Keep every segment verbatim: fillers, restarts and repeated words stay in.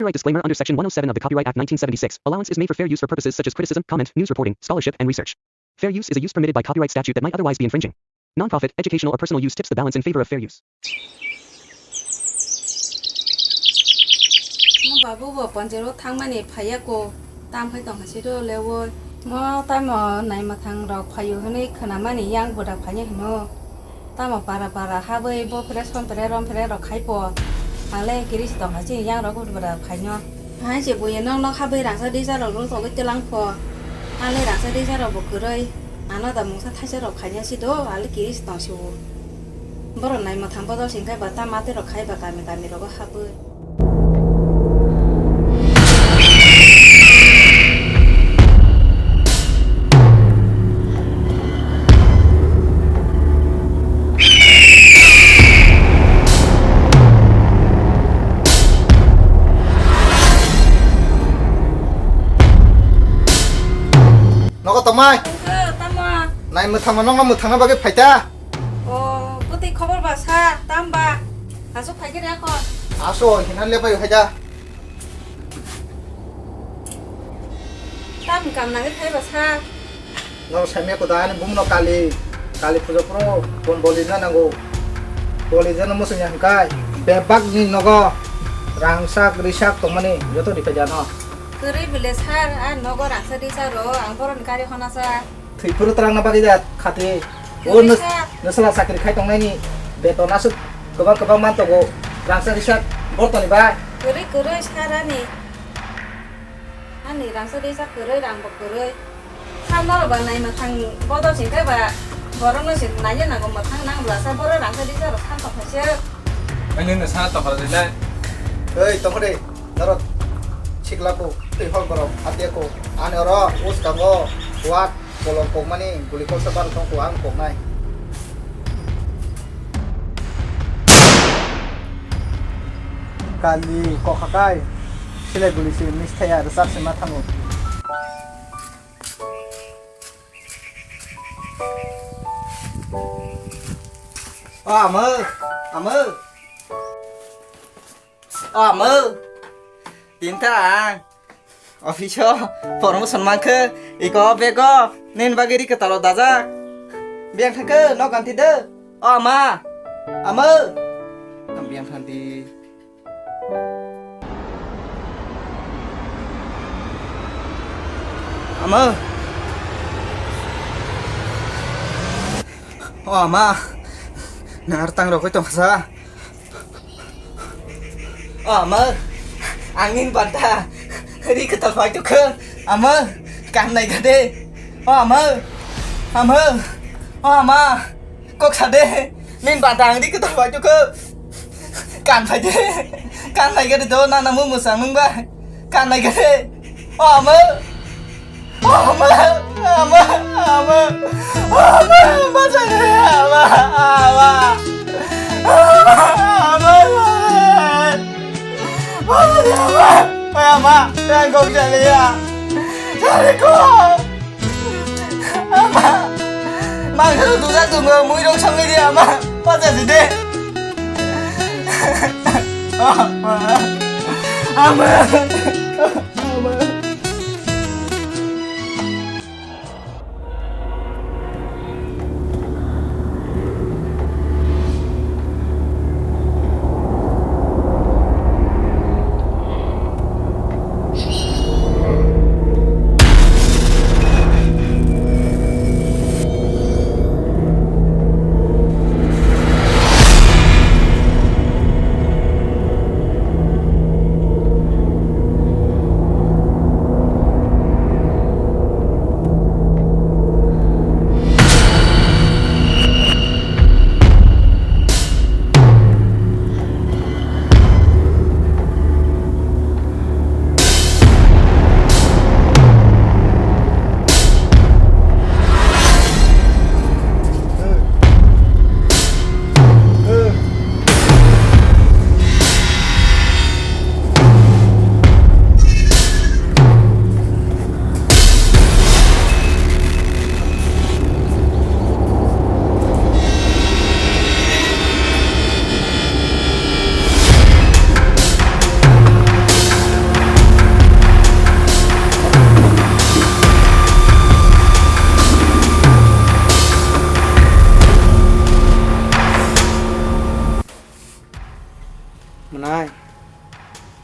Copyright disclaimer. Under Section one oh seven of the Copyright Act nineteen seventy-six, allowance is made for fair use for purposes such as criticism, comment, news reporting, scholarship, and research. Fair use is a use permitted by copyright statute that might otherwise be infringing. Non-profit, educational, or personal use tips the balance in favor of fair use. Mo babu bo panjero thangmani phaiya ko, tam khai tong hasi do lewo. Mo tamo nai mathang rok phaio hwnwi khwnamani yang buda phaiya hino. Tamo para para habwi bo phere som phere rom phere rok khai po. Ang le kiris tong hasi yang rok buda phaino. Hai se buya nok nok habwi rangsa disa rok rung tongwi telang pho. Ang le rangsa disa rok bo kwrwi. Ano da mungsa thaisa rok khaina si do, ang le kiris tong si o. Borok nai mwthang bodol sing khai ba ta mate rok khai ba kami kami rogo habwi. Nogo tongmai. Tongkhe, tamo? Nai mwthangma nokno mwthangna bagwi phaita. O, bwtwi khobor ba sa, tam ba? Aswk phaikhe rw kho. Aso, hina lepai phaida. Tam kam nangwi phai ba sa? Nogo saimya ko da ani bumno kali, kali puja pro bon boli na nango. Boli jano musung ya hwnkhe bebak ni nogo rangsak risak tongmani joto ripai jano. Kwrwi bile sir, a nogo rangsa risa ro, ang boroni gari hona sa. Thwi phuru twlangna bagwi da khati. O Kwrwi nws-, sir. Nwsla chakri khai tongnaini beton aswk kwbang kwbang man tongo. Rangsa risa bortoni bai. Kwrwi kwrwi sir ani. Ani rangsa risa kwrwi, rang bo kwrwi. Tamo rok ba nai mwthang bodol sing khe ba borok no se nai ya nango mwthang nang bwlasa borok rangsa risa rok san tong khaisa. Ani no sana tong kha lai. Ei tong kha de. Norok sikla ko, twi hor borok, atia ko. Ani oro uskango wak bolong kokmani guli kolsa bar tong ko ang koknai. Kali kokhakai, sile guli si miss thaya rwchap se ma thango. O amo, amo. O amo, tinta ang office o promotion mankhe, iko bego nini bagwi ri kwtalo dajak. Biyang thangkhe nok ganti de. O ama, amo. Biyang thangdi. Ama. O ama. Nang ar tang rokoi tong sa. O ama, ang nini banta ri kwtal phai tukha. Ama, kan nai gade. O ama, ama, o ama, kok sa de. Nini banta ang ri kwtal phai tukha. Kan phai de, kan nai gade do, nana mu musang nung ba. Kan nai gade. O ama. Ama, ama, ama, ama, bacha de, ama, ama, ama, ama, ama, ama, yang kok jale ya, jale ko, ama, mangsa tu tuja tu mo mui rong song ni ama, bacha de, ama, ama.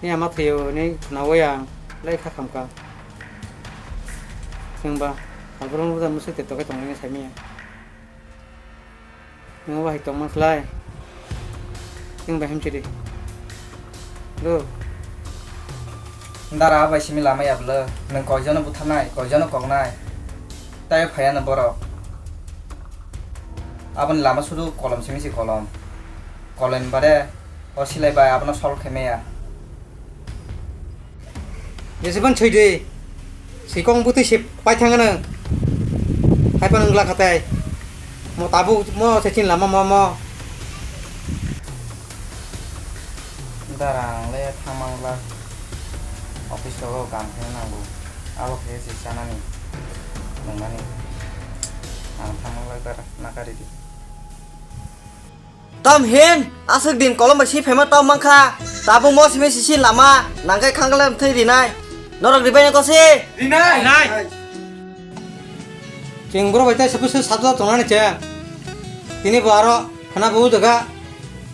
Ni ama thwiyo ni khwnawi ang lai kha khamkha. Chwngba aborok no buda mwswk te tokai tongnai sai manya. Nwng bai tongma khlai. Nwng bai hamchiri. Lo. Dara bai simi lama ya bwle. Nwng koijono butharnai, koijono koknai. Tai phaiya no borok. Aboni lama sudu kolom simi si kolom. Kolom bare o silai bai abono sol khe maya. Jesiban soi de. Sikong butwi se paithang ano. Haipan wngla khatai. Mo tabuk mo se chin lama mo mo. Dara ang le thangmang glak. Office rogo kam khe nango. Abo khe se chanani. Nungmani. Ang thangmang glak dara nakari di. Tam hin, aswk din kolom bai si phaima tam mankha. Tabuk mo simi sisi lama, nangkai khangla thwi rinai. Norok ribai nai kosi? Rinai. Rinai. Cheng bro bai tai sabu se sabja tongnani che. Tini bo aro khana bu daga.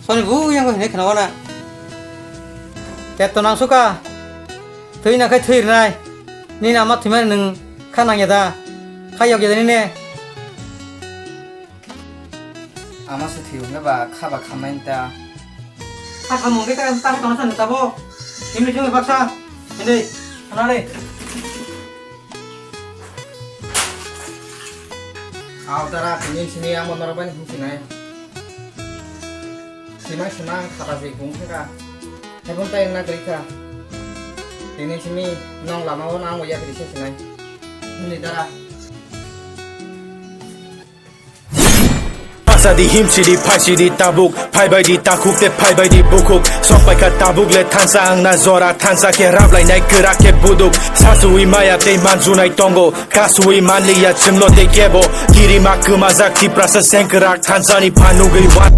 Soni bu yang ko hine khana wana. Tet to nang suka. Thwi na khai thwi rinai. Nini ama thwimani nwng kha nangya da? Kha yokya da nini? Ama se thwi hwnba kha ba khamnai ta. Kha khamung khe ta ta kono sa nang tabo. Himni thwimani baksa. Hindi. Khana le. Aw dara tini sini amo norok bani hinsinai. Simang simang khata si bung thaka. Hebon tai na kri kha. Tini simi nong lama o nang ya kri se sinai. Hini dara. Pasadi himsidi phaisidi tabuk, phaibaidi takhuk te phaibaidi bukhuk, sokpaikha tabuk le thansa ang na jora thansa khe rablai nai kwrak khe buduk, sasui maya tei manjunai tongo. Kasui manliya chwngno tei kebo kirima kwmajak Tiprasa sengkwrak thansani phanugwi wan.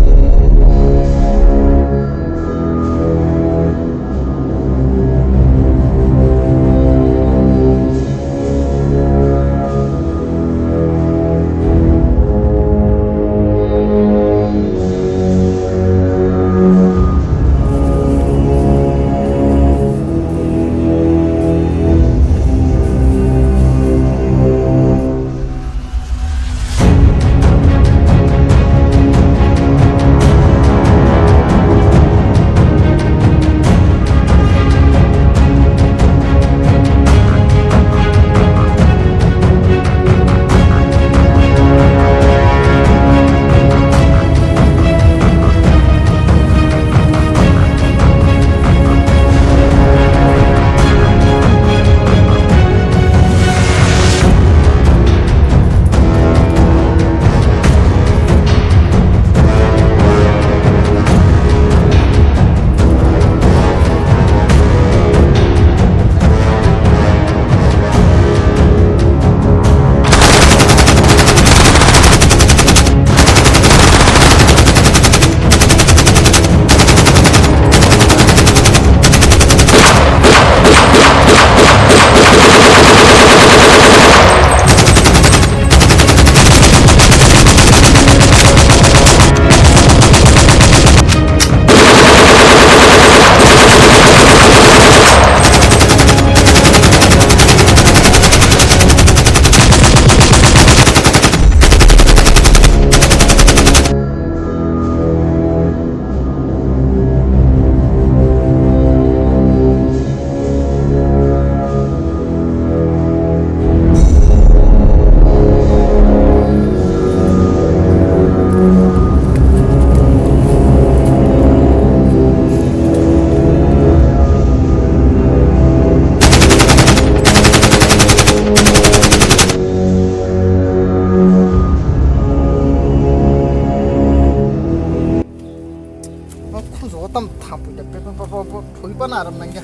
Khunjugo tam thampui da, pe, pe, pe, pe, pe, thwi pana aram nangya.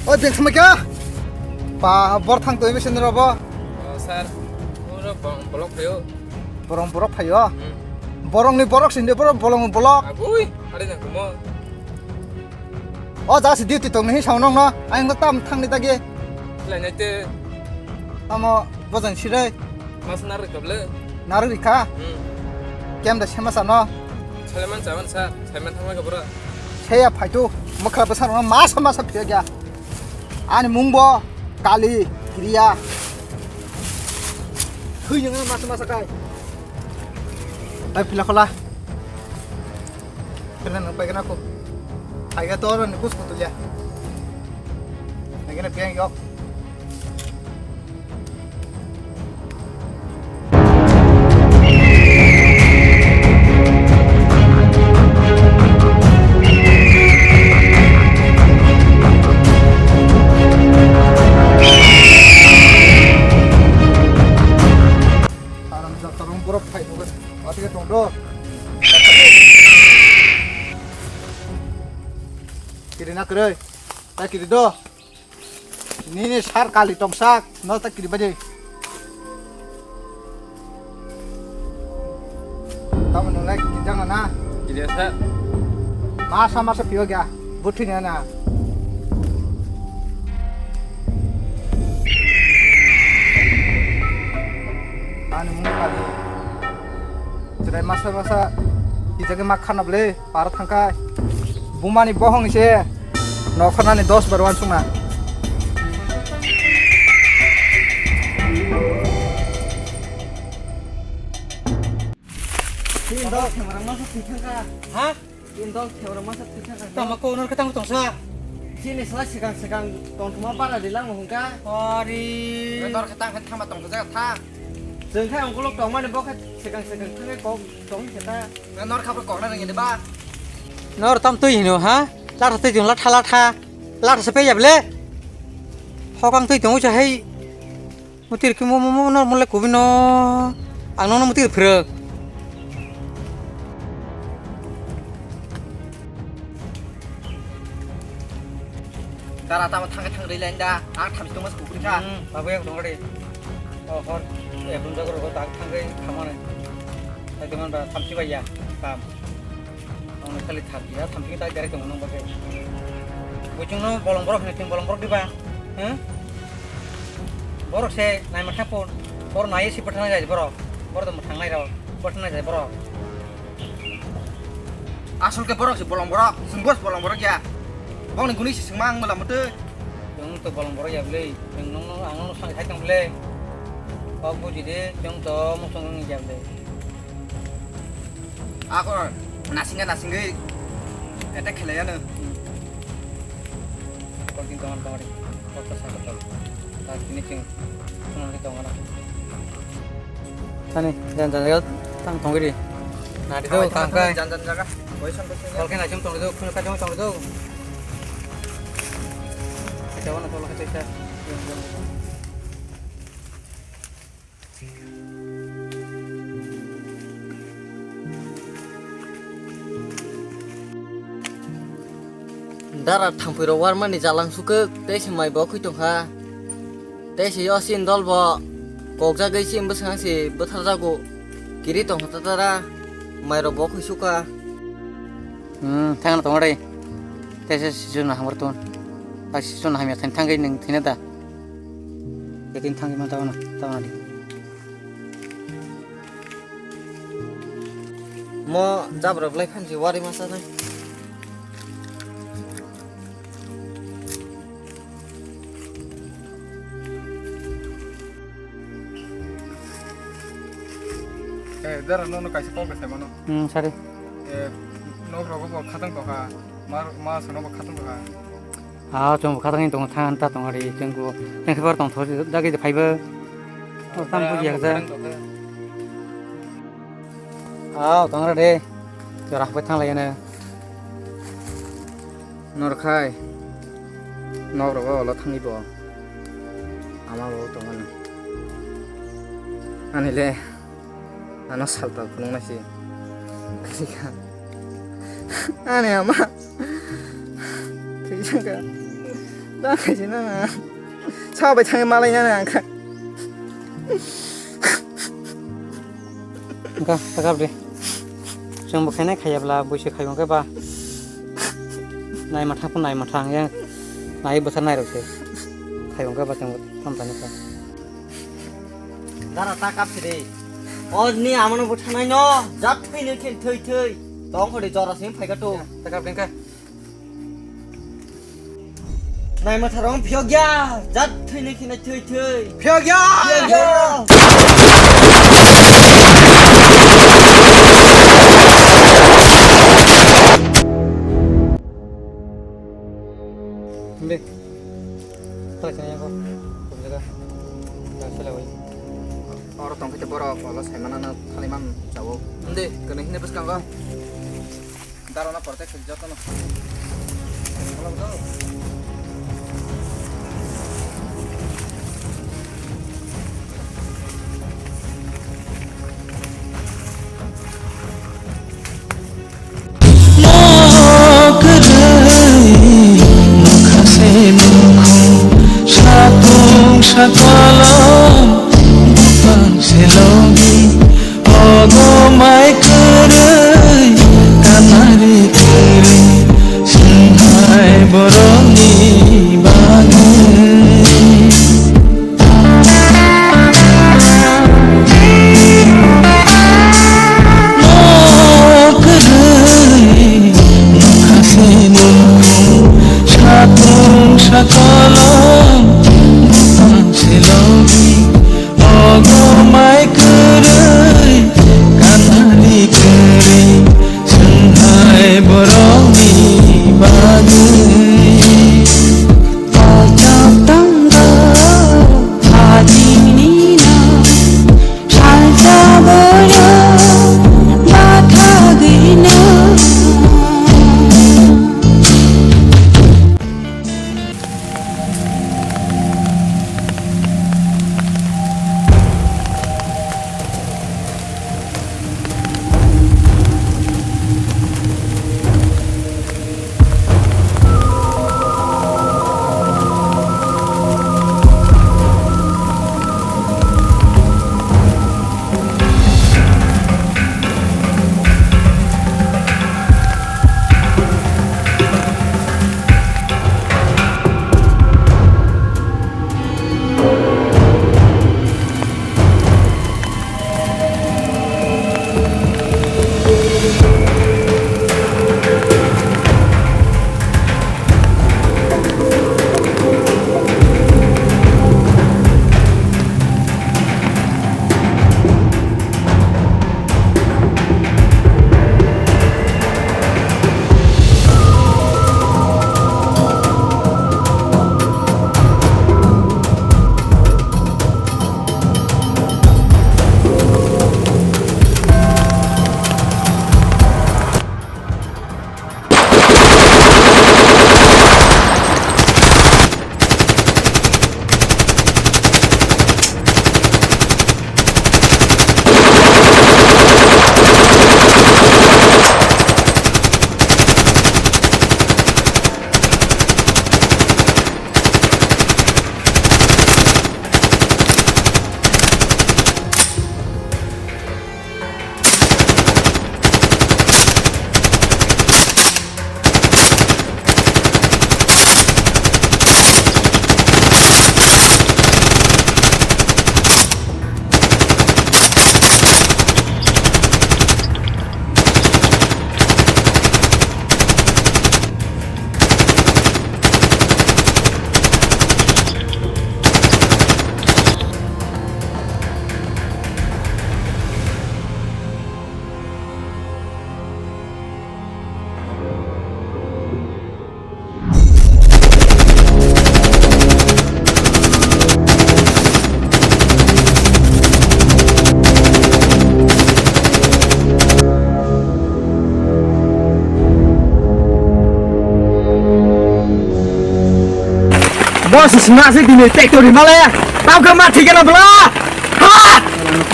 O, beng sama kya? Ba, bor thang toi mesin robo. Oh, sir. Oro bong-, bolok phaio. Borong borok phaio. Hmm. Borong ni borok sindi borok bolong bolok. Agui, ada nang kumo. O, jasi duty tong ni sao nong no. Ayang tam thang ni tagi. Lainai te. Tamo bojang sirai. Mas narwk kable. Narwk rikha? Hmm. Kem da sema sano? Saleman chawan sa, saiman thangma kabura. Seya phaitu. Mwkhra bwsarokno masa masa phiya kya. Ani mung bo Kali Kiriya. Thwi nang masa masa kai. Tai phila khola. Phila nang pai kana ko. Ai ga tor ni kus kutulya. Nang kena phiya yok. Aram jaga borok phai nugwi. Watike tongdo. Kiri na kwrwi. Ta kiri do. Nini sar kali tongsak, no ta kiri baje. Tamo nung lai kijang na. Kiri sa. Masa masa pio kya? Buthi na na. Ani mung kali. Chwrai masa masa kijagwi ma khana bwle. Para thangkha. Bumani bohong se. Nokharnani dos bar wansukna. Chini dol khemrang masa thwi thangkha. Ha? Chini dol khemrang masa thwi thangkha. Tama ko nor khe tang tongsa. Chini sala sikang sikang tongthoma bara dilang hungkha. Ari. Nor khe tang khe thama tongsa jaga tha. Chwng khe ongkolok tongmani bo khe sikang sikang thangkhe kok. Tong khe ta. Nor kha bo kokna rwngya de ba. Nor tam twi hino ha? Latha twi tong latha latha. Latha se peya bwle. Hokang twi tongo cha hei. Mutir khe mo mo mo nor mole kubino. Ang nono mutir phirok. Dara tamo thangkhe thang rwi lain da, ang thamchi tongma se kuphuri kha. Hmm, babu yak dong re. O hor, ekhon jago rogo tak thangkhe thamane. Tei teman ba thamchi bai ya, kam. Ang khali thap ya, thamchi tai direct tong nang ba ke. Buchung no bolong borok ni ting bolong borok diba. Huh? Borok se nai ma thang pon. Borok nai si pathang jai borok. Borok to thang nai rok. Pathang jai borok. Asol khe borok se bolong borok, chwng bo se bolong borok ya. Bokni guni se chwngma ang mala mutwi. Chwng to bolong borok ya bwle, chwng nung nung ang nung sai thai tong bwle. Kok buji de, chwng to mung song ya bwle. Ako nasingga nasingwi attack khlaiya no. Kok din tongan tongan, kok to sa kok. Ta kini chwng, tongan tongan. Ani, jan jan jaga tang tong giri. Nadi do, tang kai. Jan jan jaga. Boy san boy san. Kol kena chum tong do, khunu ka chum tong do. Kacha wana tol kacha cha. Dara thampui rok warmani jalang sukuk tei se mai bo khwi tongkha. Tei se o chini dol bo kokjagwi chini bwskango se bwtharjago kiri tongkha tatara mairok bo khuisukha. Hmm, thangna tongo dei. Tei se sichwrwngno hamar ton. Bai sichwrwngno hamya thani thangwi nwng thwina da? Tei tini thangwi man tabana, tabana di. Mo jabra belai phan si wari masa nai. Eh, dara no no kaisa kok sai mano. Hmm, sari. Eh, nok rogo bo khatang tokha. Mar ma sono bo khatang tokha. Ah, chwng bo khatang tong thang ta tong ari chwng bo. Teng khe bar tong thok dagi phaibo. Tam buji ya ja. Aw, tongra de. Jora hapoi thang lai ne. Nor khai. Nok rogo olo thangwi bo. Ama bo tong ani. Ani le. Ano salta phunuk nasi. Ani ama. Twi jangka. Da khai jina na. Sa bai thangwi malai na ang kha. Wngkha, sakap de. Chwng bo khainai khaiya bwla, buisi khai wngkhe ba. Nai mathang phano nai mathang, yang nai bwsa nai rok se. Khai wngkhe ba chwng bo thamsa ni kha. Dara ta kap se de. O ni amano bo thanai no, jat thwi ni khe thwi thwi. Tong khode jora sing phai ka to. Sakap de wngkha. Naima tharong phiyok ya, jat thwini khina thwi thwi. Phiyok ya! Phiyok ya! Hindi. Tara kaya ko. Kumjaga. Langsung lewat. Oro tongkhe borok, olo saimanano thaliman chawo. Hindi, kene hindi bwskango. Darona protect jotono. Nok rwi nokha se nukhung, satung sakolom bupang se logi. Ogo mai kwrwi, kanari kwrwi, swnghai borokni bagwi. Nok kwrwi, nokha se nukhung, satung sakolom bupang se logi. Ogo mai kwrwi, kanari kwrwi, swnghai borokni bagwi. Kochok tongo, hajini no, salsa borok, bathagwi no. Boss, sima se bini tractor ni malaya. Tau ke mati kena bela. Ha!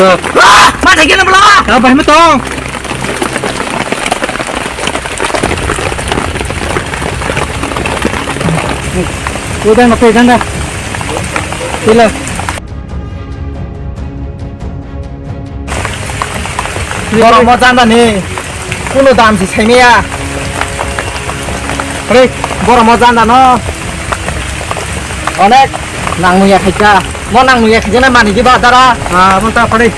Ha! Mati kena bela. Apa yang betul? Udah, nak pegang dah. Sila. Borok mo janda ni kuno dam si saimaya. Hore, borok mo janda no onek nang nuya khaika. Mo nang nuya khaika na mani di ba dara. Ah, mo ta pare.